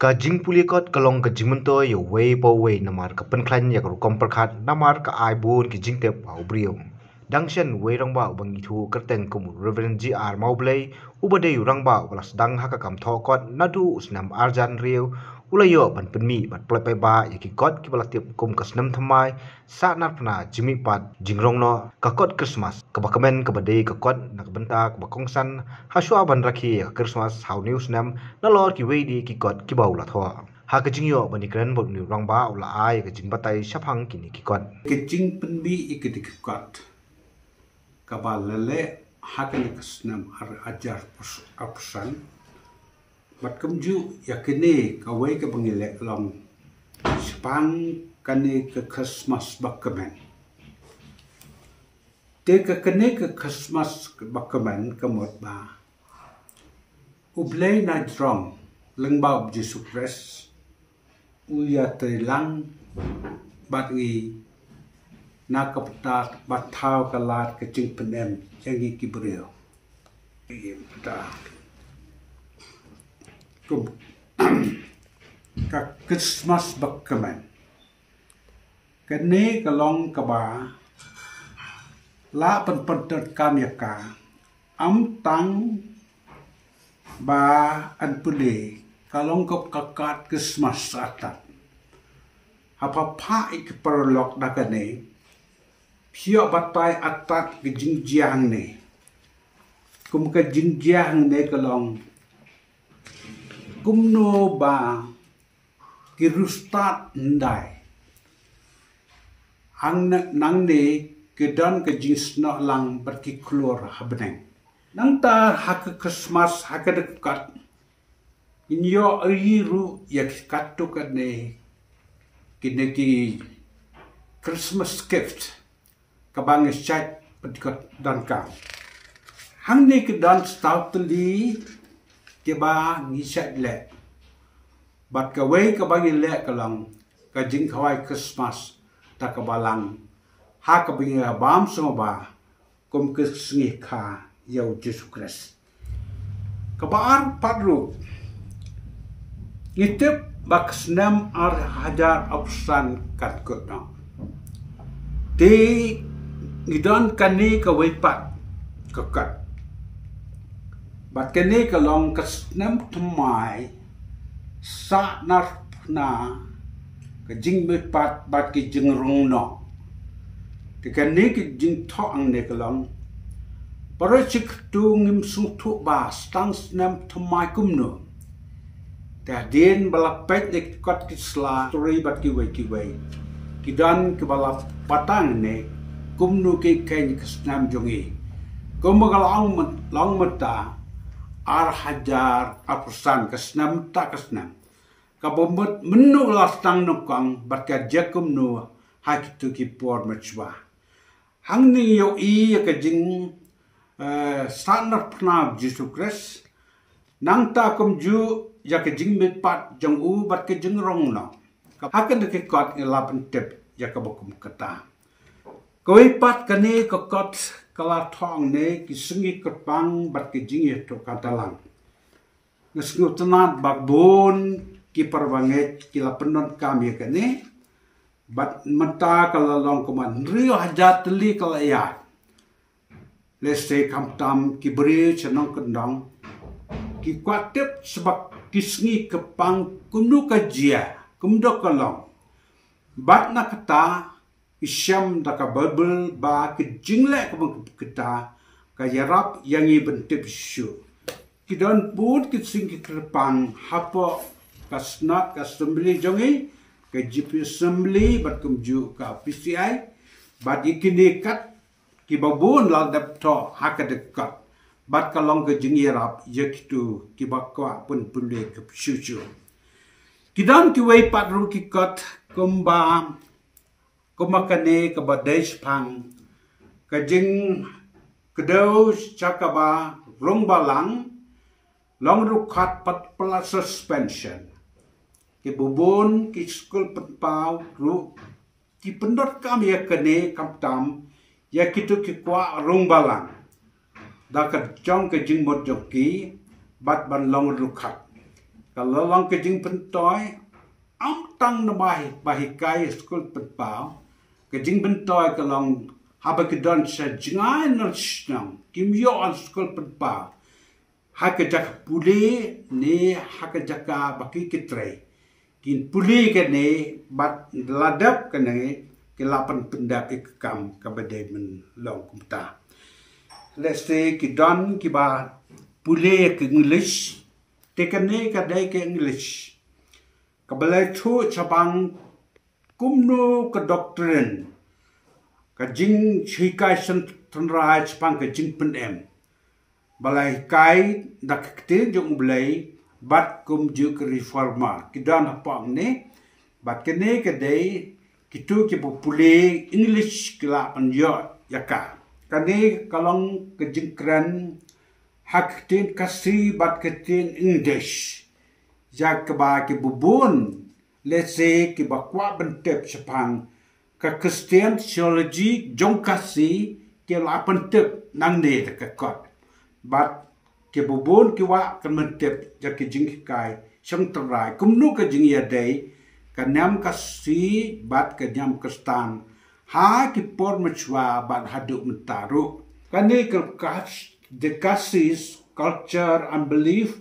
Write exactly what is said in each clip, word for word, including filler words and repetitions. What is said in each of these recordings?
Ka jingpule kot ka long ka jingmyntoi ïa uwei pa uwei namar ka pynkhlaiñ ïa ka rukom pyrkhat namar ka ai bun ki jingtip ha u briew. Dang shen uwei rangbah uba ngi ïathuh kyrteng kum u Reverend G R Mawblei, uba dei u rangbah uba la sdang ha ka kam thoh kot naduh u snem arhajar hynriew, u la ïoh ban pynmih bad pynlait paidbah ïa ki kot kiba la tip kum ka snem thymmai, sahnarphna, jingmihpat, jingrong noh, ka kot Christmas kaba kmen kaba dei ka kot na ka bynta kaba kongsan hashwa ban rakhe ïa ka Christmas ha une u snem, nalor kiwei de ki kot kiba u la thoh. Ha ka jingïoh ban ïakren bad une u rangbah u la ai ïa ka jingbatai shaphang kine ki kot. Ka jingpynmih ïa kine ki kot kaba la leh ha kane ka snem arhajar arphew san. Bad kumjuh ïa kane kawei kaba ngi leh long shaphang kane ka Christmas ba kmen. Te ka kane ka Christmas ba kmen ka mut ba U Blei na jrong lyngba U Jisu Khrist u ïatreilang bad ngi na ka bynta ba thaw ka lad ka jingpynim ïa ngi ki briew. Ïa bynta kum ka Christmas ba kmen. Kane ka long kaba la pynpyndonkam ïa ka, ym tang ba yn pule, ka long ka kot Christmas artat. Haba pha ïa ki paralok da kane, phi ïoh batai artat ka jingjia hangne. Kum ka jingjia hangne ka long kumno ba ki riewstad hyndai hangne nangne ki don ka jingsnoh lang bad ki khlur ha bneng. Nangta ha ka Christmas ha ka dkhot ngin ïoh ïa ruh ïa ki katto katne kine ki Christmas gift kaba ngi shait pyndonkam. Hangne ki don saw tylli kiba ngi shait leh. Bad kawei kaba ngi leh ka long ka jingkhawai Christmas da ka balang ha kaba ngi bam sngewbha kum ka sngi kha ïa U Jisu Khrist. Kaba ar pat ruh ngi tip ba ka snem arhajar arphew san kan kut noh. Te ngi don kane kawei pat ka kot. Bad kane ka long ka snem thymmai sahnarphna ka jingmihpat bad ki jingrong noh. Te kane ka jingthoh hangne ka long. Para shi katto ngim sngewthuh ba sdang snem thymmai kumno. Te hadien ba la peit na ki kot ki sla, stori bad kiwei kiwei, ki don kiba la batai hangne kumno ki kheiñ ka snem jong ngi. Kumba ka long myn-, long mynta arhajar arphew san ka snem ta ka snem. Kaba mut mynno la sdang nyngkong bad ka jia kumno ha kito ki por mynshuwa. Hangne ngi ïohi ïa ka jing, eh, sahnarphna U Jisu Khrist. Nangta kumjuh ïa ka jingmihpat jong u bad ka jingrong noh. Ha kane ka kot ngi la pyntip ïa kaba kum kata. Kawei pat kane ka kot ka la thoh hangne ki sngi kyrpang bad ki jingïathuhkhana lang. Nga sngewtynnat ba bun ki para bangeit ki la pyndonkam ïa kane. Bad mynta ka la long kumba hynriew hajar tylli ka la ïaid. Lehse khamtam ki briew sha nongkyndong ki kwah tip shaphang ki sngi kyrpang kumno ka jia, kumno ka long. Bad na kata, ngi shem da ka Baibl ba ka jingleh kaba kumta ka ïarap ïa ngi ban tip shuh. Ki don bun ki sngi kyrpang hapoh ka Synod, ka Assembly jong ngi, ka G P Assembly bad kumjuh ka P C I bad ïa kine kat kiba bun la dep thoh ha ka dkhot. Bad ka long ka jingïarap ïa kito kiba kwah ban pule ka shuh shuh. Ki don kiwei pat ruh ki kot kumba Kumba kane kaba dei shaphang ka jingkdew sha kaba rung balang, long ruh kat pat pla suspension. Ki bun ki skul pynpaw ruh ki pyndonkam ïa kane khamtam ïa kito ki kwah rung balang da ka jong ka jingmut jong ki bad ban long ruh kat. Ka la long ka jingpyntoi, ym tang na ba hi-, ba hikai skul pynpaw. Ka jingpyntoi ka long haba ki don sha jngai na shnong, kim ïoh skul pynpaw. Ha ka jaka pule ne ha ka jaka ba ki ki trei. Kin pule kane bad la dep kane ki la pyn pyndep ïa ka kam kaba dei ban long kumta. Lehse ki don kiba pule ïa ka English, te kane ka dei ka English. Kaba la ïathuh shaphang kumno ka doctrine, ka jinghikai sha tynrai shaphang ka jingpynim. Ba la hikai da ka ktien jong U Blei, bad kumjuh ka reformer. Ki don hapoh ne, bad kane ka dei, kito kiba pule English ki lah ban ïoh ïa ka. Kane ka long ka jingkren ha ka ktien Khasi bad ka ktien English. Ïa kaba kiba bun, lehse kiba kwah ban tip shaphang ka Christian theology jong Khasi ki la pyntip nangne da ka kot. Bad kiba bun ki kwah ban tip ïa ka jinghikai sha tynrai. Kumno ka jingïadei ka niam Khasi bad ka niam Khristan ha ki por mynshuwa bad haduh mynta ruh. Kane ka Khas-, the Khasis culture and belief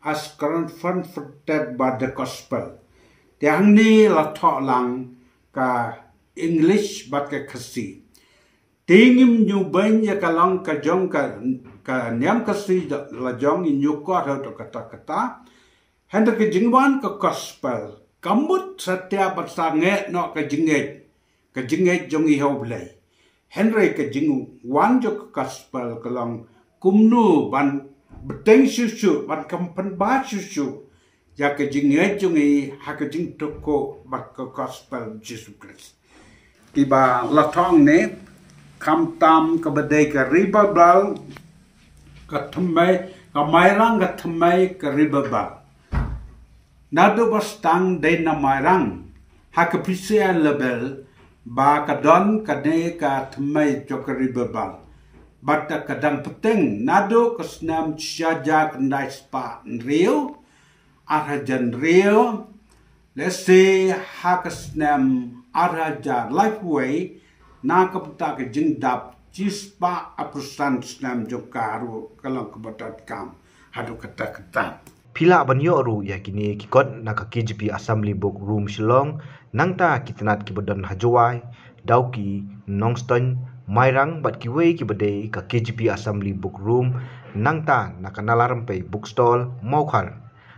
as confronted by the gospel. Te hangne la thoh lang ka English bad ka Khasi. Te ngim ñiewbeiñ ïa ka long ka jong ka, ka niam Khasi la jong, ngi ñiewkor ha kata kata. Hynrei ka jingwan ka gospel ka mut satia ban sangeh noh ka jingngeit, ka jingngeit jong ngi ha U Blei. Hynrei ka jingwan jong ka gospel ka long kumno ban bteng shuh shuh, ban kynpynbha shuh shuh ïa ka jingngeit jong ngi ha ka jingthoh bad ka gospel Jisu Khrist. Kiba la thoh ne, khamtam kaba dei ka revival, ka thymmai, ka Mairang ka thymmai ka revival. Naduh ba sdang dei na Mairang, ha ka P C I level, ba ka don kane ka thymmai jong ka revival. Bad ka dang bteng naduh ka snem shihajar khyndai spah hynriew, arhajar hynriew, lehse ha ka snem arhajar laiphew wei, na ka bynta ka jingdap shispah arphew san snem jong ka ruh ka long kaba donkam haduh katta katta. Phi lah ban ïoh ruh ïa kine ki kot na ka K J P Assembly Book Room Shillong, nangta ki tnat kiba don ha Jowai, Dawki, Nongstoiñ, Mairang bad kiwei kiba dei ka K J P Assembly Book Room, nangta na ka Nala Rympei Book Stall, Mawkhar,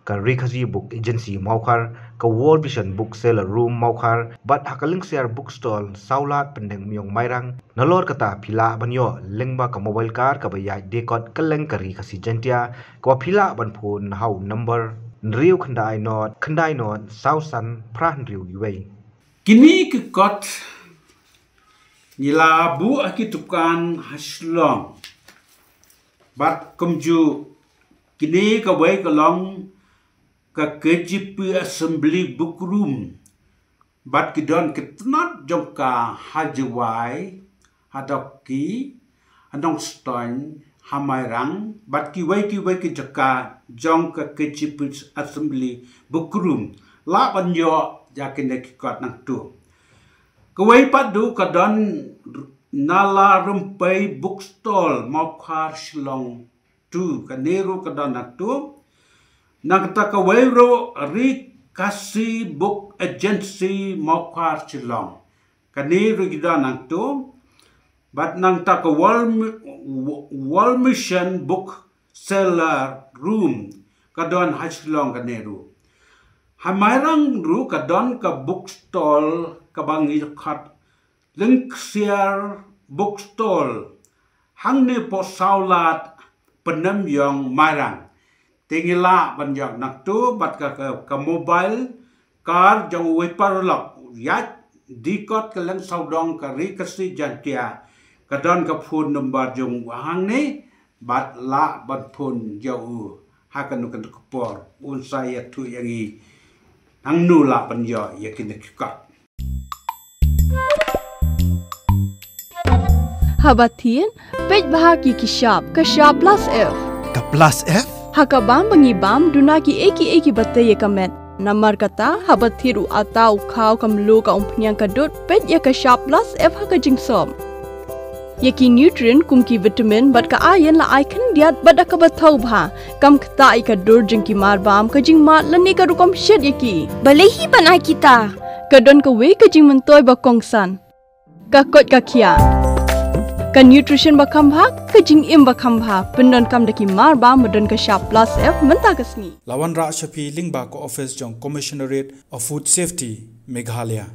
ka Ri Khasi Book Agency Mawkhar, ka World Vision Book Seller Room Mawkhar, bad ha ka Lyngksiar Book Stall, Sawlad, Pyndengumiong, Mairang. Nalor kata phi lah ban ïoh lyngba ka mobile card kaba ïaid dei kot kylleng ka Ri Khasi Jaiñtia, kaba phi lah ban phone ha u number hynriew khyndai nod khyndai nod saw san phra hynriew uwei. Kine ki kot ngi la buh ha ki dukan ha Shillong. Bad kumjuh kine kawei ka long ka K J P Assembly Book Room. Bad ki don ki tnat jong ka ha Jowai, ha Dawki, ha Nongstoiñ, ha Mairang, bad kiwei kiwei ki jaka jong ka K J P Assembly Book Room. Lah ban ïoh ïa kine ki kot nangtu. Kawei pat ruh ka don Nala Rympei Book Stall, Mawkhar, Shillong. Tu, kane ruh ka don nangtu. Nangta kawei ruh Ri Khasi Book Agency Mawkhar Shillong. Kane ruh ki don nangtu. Bad nangta ka World Mi-, Wo-, World Mission Book Seller Room. Ka don ha Shillong kane ruh. Ha Mairang ruh ka don ka book stall kaba ngi khot Lyngksiar Book Stall, hangne poh Sawlad, Pyndengumiong, Mairang. Te ngi lah ban ïoh nangtu bad ka, ka, ka mobile card jong uwei paralok ïaid dei kot kylleng sawdong ka Ri Khasi Jaiñtia. Ka don ka phone number jong u hangne bad lah ban phone ïa u ha kano kano ka por un sa ïathuh ïa ngi hangno lah ban ïoh ïa kine ki kot. Haba thied, peit bha ki ki shap, ka shap Plus F. Ka Plus F? Ha ka bam ba ngi bam, duna ki ei ki ei ki ba tei ïa ka met. Namar kata, haba thied u ata u khaw ka mluh ka umphniang ka dud, peit ïa ka shap plus F ha ka jingsop. Ïa ki nutrient kum ki vitamin bad ka iron la ai khyndiat bad da kaba thaw bha. Kam ktah ïa ka dur jong ki mar bam, ka jingmad lane ka rukom shet ïa ki. Balei hi ban ai kita? Ka don kawei ka jingmyntoi ba kongsan. Ka koit ka khiah. Ka nutrition ba kham bha, ka jingim ba kham bha. Pyndonkam da ki mar bam ba don ka shap plus F mynta ka sngi. La wanrah sha phi lyngba ka office jong Commissionerate of Food Safety, Meghalaya.